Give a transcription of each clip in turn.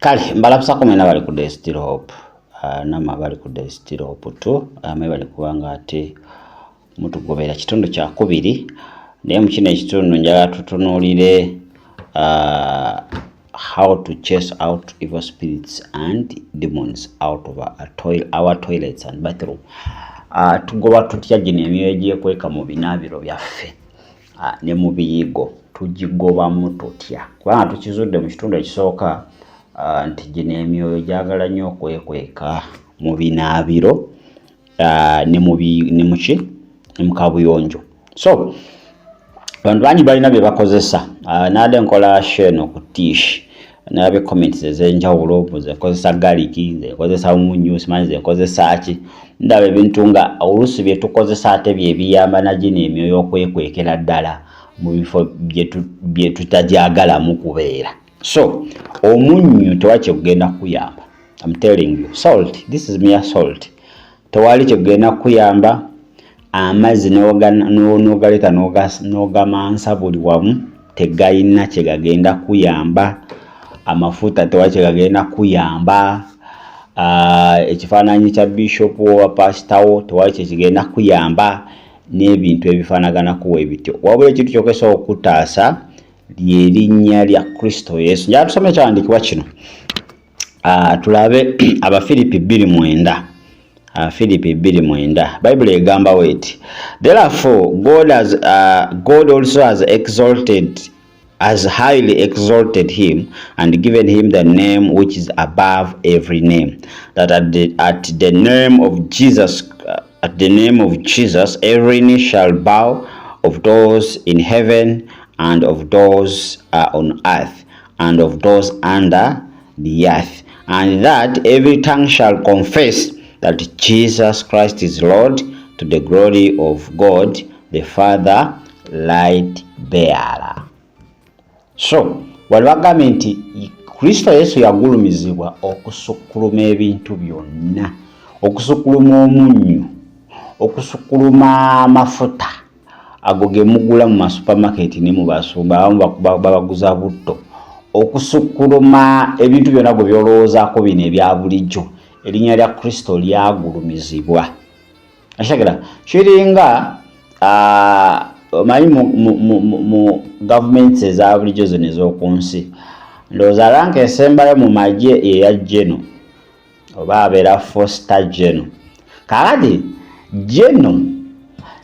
Kale mbalamusako mwena bali ku The Still Hope, namwe abali ku The Still Hope 2, mwebale kubanga ate mutugobera kitundu kyakubiri. Naye mu kino ekitundu njagala tutunuulire how to chase out evil spirits and demons out of our toilets and bathroom. Tugoba tutya gino emyoyo egyekweka mu binaabiro byaffe ne mu biyigo? Tugigobamu tutya? Kubanga tukizudde mu kitundu ekisooka nti gino emyoyo gyagala nnyo okwekweka mu binaabiro ne muki ne mu kabuyonjo. So abantu bangi balina bye bakozesa. Naadde nkola show eno ku Tish, nalabye comments ez'enjawulo: nze nkozesa garlic, nze nkozesa munnyu, simanyi nze nkozesa ki. Ndaba ebintu nga oluusi bye tukozesa ate bye biyamba na gino emyoyo okwekwekera ddala mu bifo bye tutagyagalamu kubeera. So omunnyu tewali kyegugenda kukuyamba. I'm telling you, salt, this is mere salt, tewali kyegugenda kukuyamba. Amazzi n'ogaleeta n'ogamansa buli wamu, tegayina kyegagenda kuyamba. Amafuta tewali kyegagenda kuyamba. Ekifaananyi kya bishop oba pasitawo tewali kyekigenda kuyamba, n'ebintu ebifaanaganaku ebityo. Wabula ekintu kyokka ekisobola okutaasa ly'erinnya lya Kristo Yesu. Njagala tusome ekyawandiikibwa kino, tulabe Abafiripi 2:9. Abafiripi 2:9, Bayibuli egamba bweti: "Therefore God also has highly exalted him and given him the name which is above every name, that at the name of Jesus, at the name of Jesus every knee shall bow, of those in heaven and of those on earth and of those under the earth, and that every tongue shall confess that Jesus Christ is Lord, to the glory of God the Father." Light bearer. So wali bagambye nti Kristo Yesu yagulumizibwa okusukkuluma ebintu byonna, okusukkuluma omunnyu, okusukkuluma amafuta ago ge mugula mu masupamaketi ne mu basumba, abamu babaguza butto, okusukkuluma ebintu byonna gwe byolowoozaako bino ebya bulijjo. Erinnya lya Kristo lyagulumizibwa. Akitegeera kiringa, omanyi mu gavumenti eza bulijjo zino ez'oku nsi, ndowooza rank esembayo mu magye eya general oba abeera four-star general. Kaakati general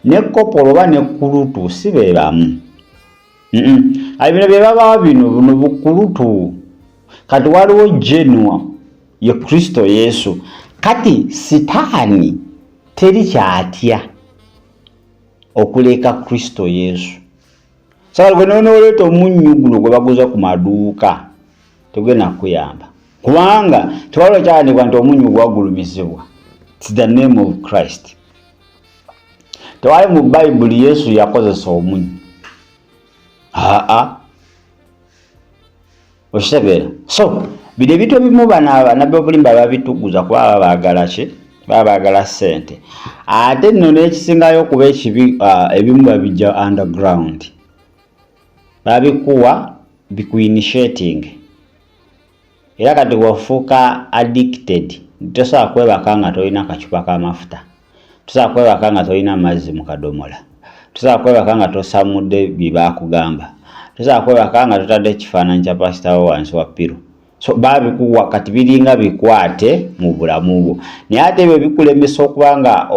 ne corporal oba ne kulutu si be bamu. Ali bino bye babawa bino, buno bukulutu. Kati waliwo general, ye Kristo Yesu. Kati Sitaani teri kyatya okuleka Kristo Yesu. Sagala gwe noonoleeta omunnyu guno gwe baguza ku maduuka, tegenda kukuyamba, kubanga tewaliwo ekyawandiikibwa nti omunnyu gwagulumizibwa. It's the name of Christ. Tewali mu Bayibuli Yesu yakozesa omunnyu. Aa, okitegeera? So bino ebintu ebimu bano abanabbi obulimba babituguza kuba baba baagala ki? Baba baagala ssente. Ate nno n'ekisingayo okuba ekibi, ebimu babijja underground, babikuwa bikuinitiating, era kati wafuuka addicted. Tosobola kwebaka nga tolina kacupa k'amafuta, tosobola kwebaka nga tolina mazzi mu kadomola, tosobola kwebaka nga tosamudde bye baakugamba, tosobola kwebaka nga totadde ekifaananyi kya pasita wo wansi wa pillow. So babikuwa, kati biringa bikwate mu bulamu bwo. Naye ate ebyo bikulemesa okuba nga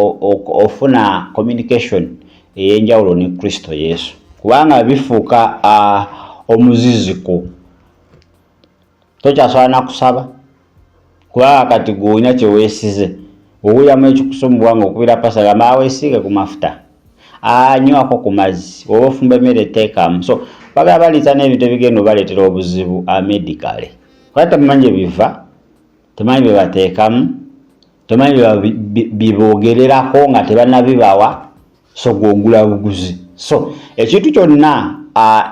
ofuna communication ey'enjawulo ne Kristo Yesu, kubanga bifuuka omuziziko. Tokyasobola nakusaba, kubanga kati gwe olina kyeweesize. Owuliramu ekikusumbuwa nga okubira pasa, gamba aweesiige ku mafuta, anywako ku mazzi, oba ofumba emmere teekamu. So bagala baliisa n'ebintu ebigenda obaleetera obuzibu medically, kuba temumanyi gye biva, temanyi bye bateekamu, temanyi bye boogererako nga tebannabibawa. So gwogula buguzi. So ekintu kyonna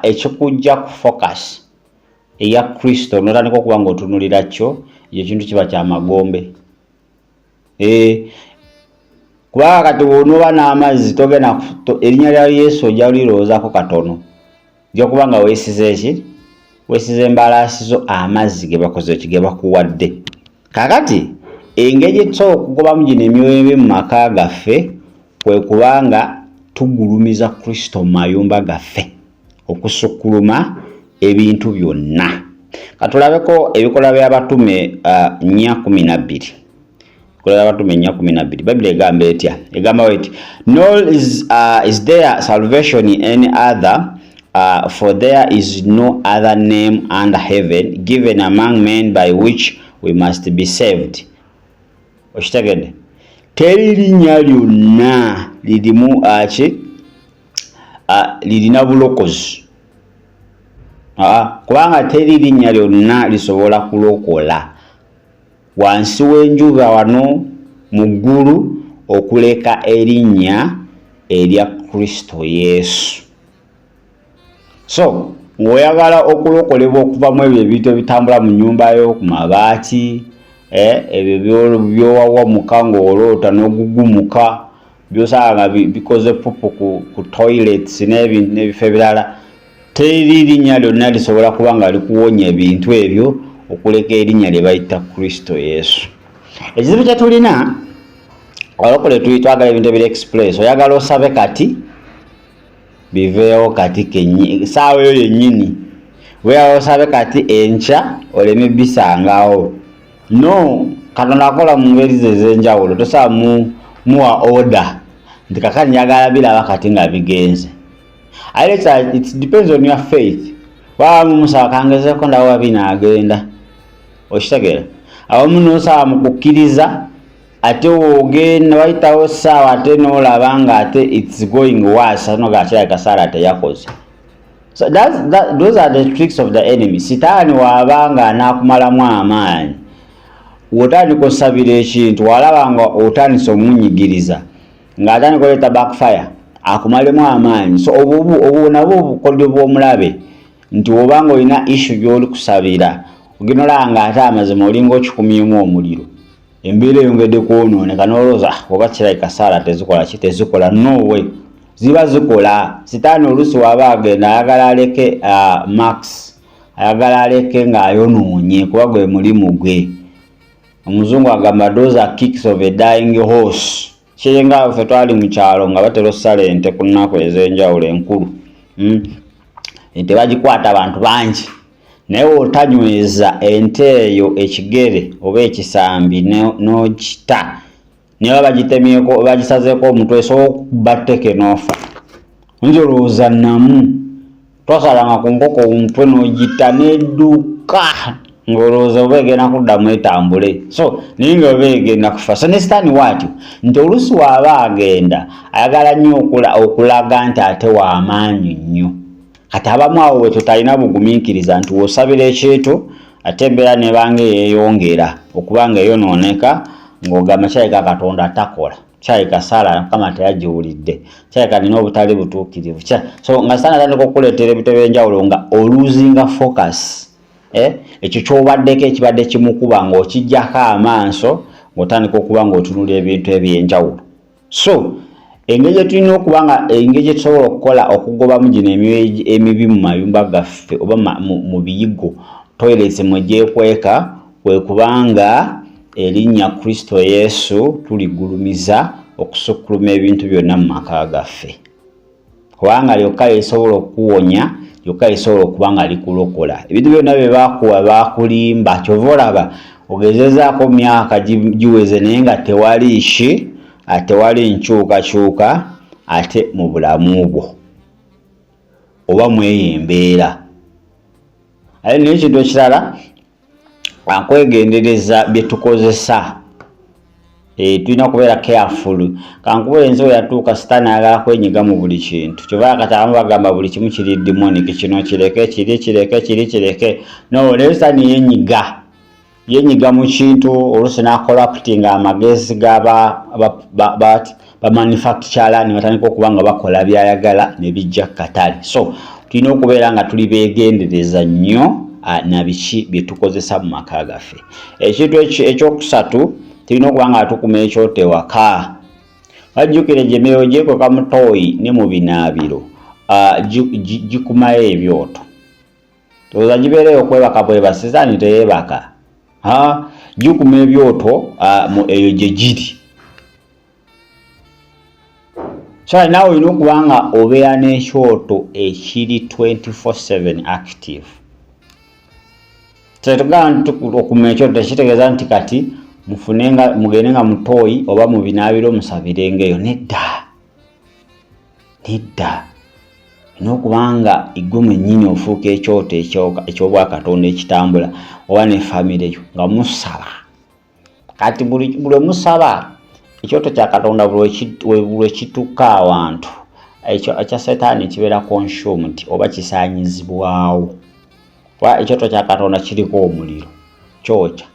ekikujja ku focus eya Kristo notandika okuba nga otunulira kyo, ekyo ekintu kiba kyamagombe. Kubanga kati bw'onooba n'amazzi, togenda erinnya lya Yesu ojja lirowoozaako katono, ojja kuba nga weesize eki. Weesize embalaasi zo amazzi ge bakoze ki? Ge bakuwadde. Kaakati engeri gye tusobola okugobamu gino emyoyo emibi mu maka gaffe kwe kuba nga tugulumiza Kristo mu mayumba gaffe okusukkuluma ebintu byonna. Katulabeko Ebikolwa by'Abatume 4:12. Ebikolwa by'Abatume 4:12. Bayibuli egamba etya? Egamba bweti: "Nor is there salvation in any other, for there is no other name under heaven given among men by which we must be saved." Okitegedde? Teri linnya lyonna lirimu ki lirina bulokozi, kubanga teri linnya lyonna lisobola kulokola wansi w'enjuba wano mu ggulu okuleka erinnya erya Kristo Yesu. So ng'oyagala okulokolebwa okuva mu ebyo ebintu ebitambula mu nnyumba yo, ku mabaati, ebyo byowawamuka ng'oloota n'ogugumuka, byosanga nga bikoze pupu ku toilets n'ebintu n'ebifo ebirala, teri linnya lyonna lisobola kuba nga likuwonya ebintu ebyo okuleka erinnya lye bayita Kristo Yesu. Ekizibu kye tulina, abalokole, twagala ebintu ebiri express. Oyagala osabe kati biveewo kati kenyi saawa eyo yennyini, oyagala osabe kati enkya oleme bisangawo. No, Katonda akola mu ngeri ze ez'enjawulo. Tosobola muwa order nti kakati njagala biraba kati nga bigenze. Ate it depends on your faith. Waba mumusaba, kangezeko ndawa binaagenda. Okitegeera? Awamu nosaba mu kukkiriza, ate wogenda wayitawo ssaawa, ate n'olaba nga ate it's going worse, noga kirabika saala teyakoze. So those are the tricks of the enemy. Sitaani waaba nga anaakumalamu amaanyi, wotandika osabira ekintu, walaba nga otandise omunyigiriza, ng'atandika oleeta backfire akumalemu amaanyi. So obwo nabwo obukodyo bw'omulabe, nti wobanga olina issue gy'oli kusabira, ogenda olaba nga ate amazima olinga okikumyemu omuliro, embeera eyongedde kwonooneka, n'olowooza, "Ah, oba kirabika saala tezikola ki, tezikola." Nowe ziba zikola. Sitaani oluusi waba agenda ayagala aleke max, ayagala aleke ng'ayonoonye, kuba gwe mulimu gwe. Omuzungu agamba, "Those are kicks of a dying horse." Kiringa ffe twali mu kyalo nga batera ossala ente ku nnaku ez'enjawulo enkulu. Ente bagikwata abantu bangi, naye w'otanyweza ente eyo ekigere oba ekisambi n'okita, naye baba bagitemyeko, bagisazeeko omutwe, esobola okukuba tteke n'ofa. Oyinza olowooza namu twasalanga ku nkoko omutwe n'ogita n'edduka ng'olowooza oba egenda kuddamu etambule, so naye nga oba egenda kufa. So ne Sitaani waatyo nti oluusi waaba agenda ayagala nnyo okulaga nti ate w'amaanyi nnyo. Kati abamu awo we tutalina bugumiikiriza, nti w'osabira ekintu ate embeera nebanga eyeeyongera okuba nga eyonooneka, ng'ogamba kirabika Katonda takola, kirabika saala Mukama teyagiwulidde, kirabika nina obutali butuukirivu. So nga Sitaani atandika okukuleetera ebintu ebyenjawulo nga olosinga focus, eh? Ekyo kyobaddeko ekibadde kimukuba ng'okijjako amaaso, ng'otandika okuba ng'otunula ebintu ebyenjawulo. So engeri gye tulina okuba nga engeri gye tusobola okukola okugobamu gino emyoyo emibi mu mayumba gaffe oba mu biyigo, toilets mwe gyekweka, kwe kubanga erinnya Kristo Yesu tuligulumiza okusukkuluma ebintu byonna mu maka gaffe, kubanga lyokka lisobola okukuwonya, lyokka lisobola okuba nga likulokola. Ebintu byonna bye baakuwa baakulimba. Kyova olaba ogezezaako myaka giweze, naye nga tewali ki, tewali nkyukakyuka ate mu bulamu bwo oba mweyo embeera. Ate naye ekintu ekirala, akwegendereza bye tukozesa. Tulina okubeera careful. Kankuba ensi we yatuuka, Sitaani ayagala kwenyiga mu buli kintu. Kyova kati abamu bagamba buli kimu kiri demonic, kino kireke, kiri kireke, kiri kireke. No, naye Sitaani yenyiga, yenyiga mu kintu, oluusi n'acorruptinga amagezi g'aba bamanufacturer ne batandika okuba nga bakola byayagala ne bijja ku katale. So tulina okubeera nga tuli beegendereza nnyo na biki bye tukozesa mu maka gaffe. Ekintu ekyokusatu, tulina okuba nga tukuma ekyoto ewaka. Bajjukire gye emyoyo gyekweka mu toilet ne mu binaabiro, gikumayo ebyoto. Ndowooza gibeereyo okwebaka bwebasi, sitaani teyeebaka. Ha, gikuma ebyoto mu eyo gye giri. So naawe olina okuba nga obeera n'ekyoto ekiri 24/7 active. Tetugamba nti okuma ekyoto tekitegeeza nti kati mufune nga mugende nga mutooyi oba mu binaabiro musabirenga eyo. Nedda, nedda. Olina okuba nga ggwe mwennyini ofuuka ekyoto eky'obwakatonda ekitambula oba ne famire yo nga musaba. Kati buli lwe musaba ekyoto kya Katonda buli lwe kituuka awantu ekyo ekya Setaani kibeera consumed oba kisaanyizibwawo. Kuba ekyoto kya Katonda kiriko omuliro, kyokya.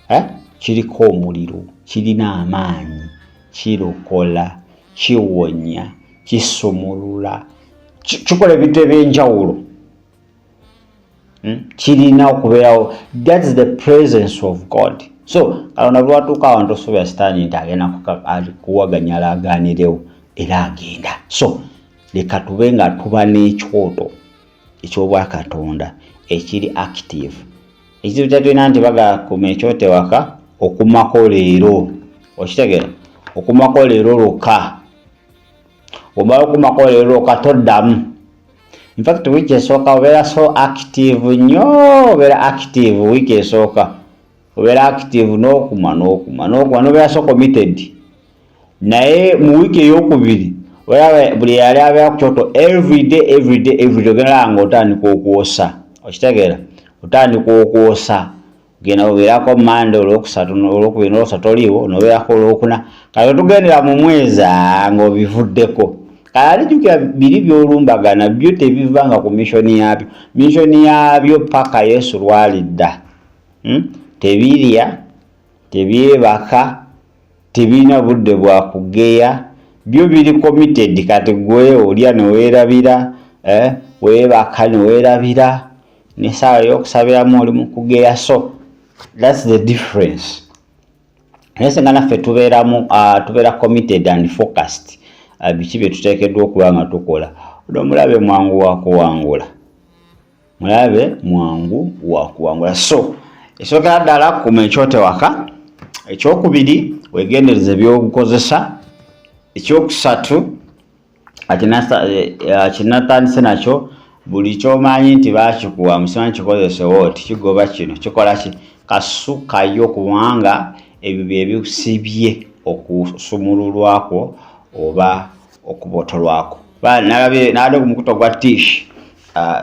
Eh? Kiriko omuliro, kirina amaanyi, kirokola, kiwonya, kisumulula, kikola ebintu eby'enjawulo. Kirina okubeerawo. That is the presence of God. So Katonda bwe watuuka awantu osuubira Sitaani nti agenda kuwaganyala agaanirewo, era agenda. So leka tube nga tuba n'ekyoto eky'obwakatonda ekiri active. Ekizibu kye tulina nti bagakuma ekyoto ewaka okumako leero, okitegeera, okumako leero lwokka. Omala okumako leero lwokka toddamu. In fact wiiki esooka obeera so active nnyo, obeera active wiiki esooka, obeera active n'okuma n'okuma n'okuma n'obeera so committed. Naye mu wiiki ey'okubiri olaba buli yali abeera ku kyoto everyday, everyday, everyday, ogenda nga otandika okwosa, okitegeera, otandika okwosa. Genda obeerako Mande, Olwokusatu, Olwokubiri n'Olwokusatu toliiwo, n'obeerako Olwokuna. Kati otugendera mu mwezi ng'obivuddeko. Kale alijjukira biri by'olumbagana byo tebiva nga ku mission yaabyo. Mission yaabyo paka Yesu lwalidda. Tebirya, tebyebaka, tebirina budde bwa kugeya, byo biri committed. Kati gwe olya ne weerabira, weebaka ne weerabira, n'essaawa ey'okusabiramu oli mu kugeya. So that's the difference. Naye singa naffe tubeeramu tubeera committed and focused, biki bye tuteekeddwa okuba nga tukola. Ono mulabe mwangu wa kuwangula, mulabe mwangu wa kuwangula. So esookera ddala kuma ekyoto ewaka. Ekyokubiri, weegendereze by'okukozesa. Ekyokusatu kinatandise nakyo, buli ky'omanyi nti baakikuwa musimanyi kikozesewo oti kigoba kino kikola ki, kasukayo, kubanga ebyo bye bikusibye okusumululwakwo oba okubotolwako. Nalabye nalabye ku mukutu gwa Tish,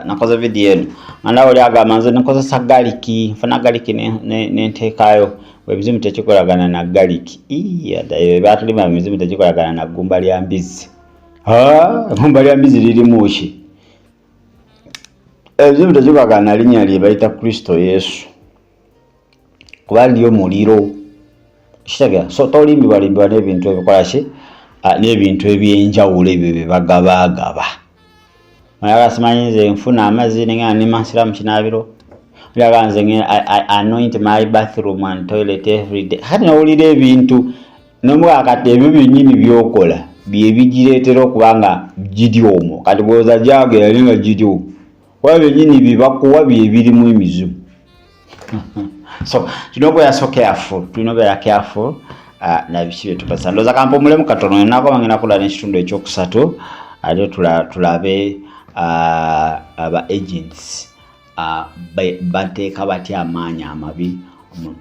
nakoze vidiyo eno nga ndaba oli agamba nze nkozesa garlic, nfuna garlic nenteekayo emizimu tekikolagana na garlic. Batulima emizimu tegikolagana na ggumba lya mbizzi. Eggumba lya mbizzi lirimu ki? Emizimu tegikolagana na linnya lye bayita Kristo Yesu, kuba lyo muliro, kitegeera. So tolimbibwalimbibwa n'ebintu ebikola ki, n'ebintu ebyenjawulo ebyo bye bagabaagaba. Olaba simanyi nze nfuna amazzi nengenda nemansira mu kinaabiro, olaba nze I anoint my bathroom and toilet every day. Kati nowulira ebintu nomugaa, kati ebyo byennyini byokola bye bigireetera okuba nga giri omwo. Kati bw'oza gyagera naye nga giri omwo, kuba byennyini bye bakuwa bye birimu emizimu. So tulina okubeera so careful, tulina okubeera careful na biki bye tukozesa. Ndowooza kampumulemu katono, nakoba ngenda kula n'ekitundu ekyokusatu, ate tulabe aba agents bateeka batya amaanyi amabi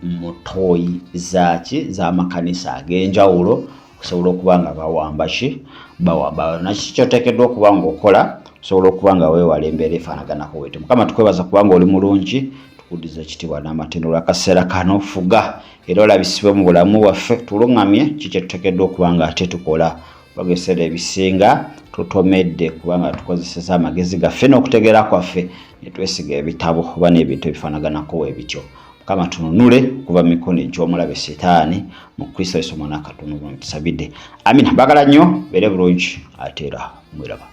mu ttooyi zaaki z'amakanisa ag'enjawulo okusobola okuba nga bawamba ki, bawamba naki. Kyoteekeddwa okuba ng'okola osobola okuba nga weewala embeera efaanaganako bwetyo. Mukama, tukwebaza kubanga oli mulungi, tukuddiza ekitiibwa n'amatendo olw'akaseera kano. Fuga era olabisibwe mu bulamu bwaffe, tuluŋŋamye ki kye tuteekeddwa okuba nga ate tukola, kubanga ebiseera ebisinga tutomedde kubanga tukozeseza amagezi gaffe n'okutegeera kwaffe ne twesiga ebitabo oba n'ebintu ebifaanaganako bwe bityo. Mukama, tununule okuva mu mikono egy'omulabe Setaani, mu Kristo Yesu omwana Katonda tusabidde, amina. Bagala nnyo, beere bulungi ate era mweraba.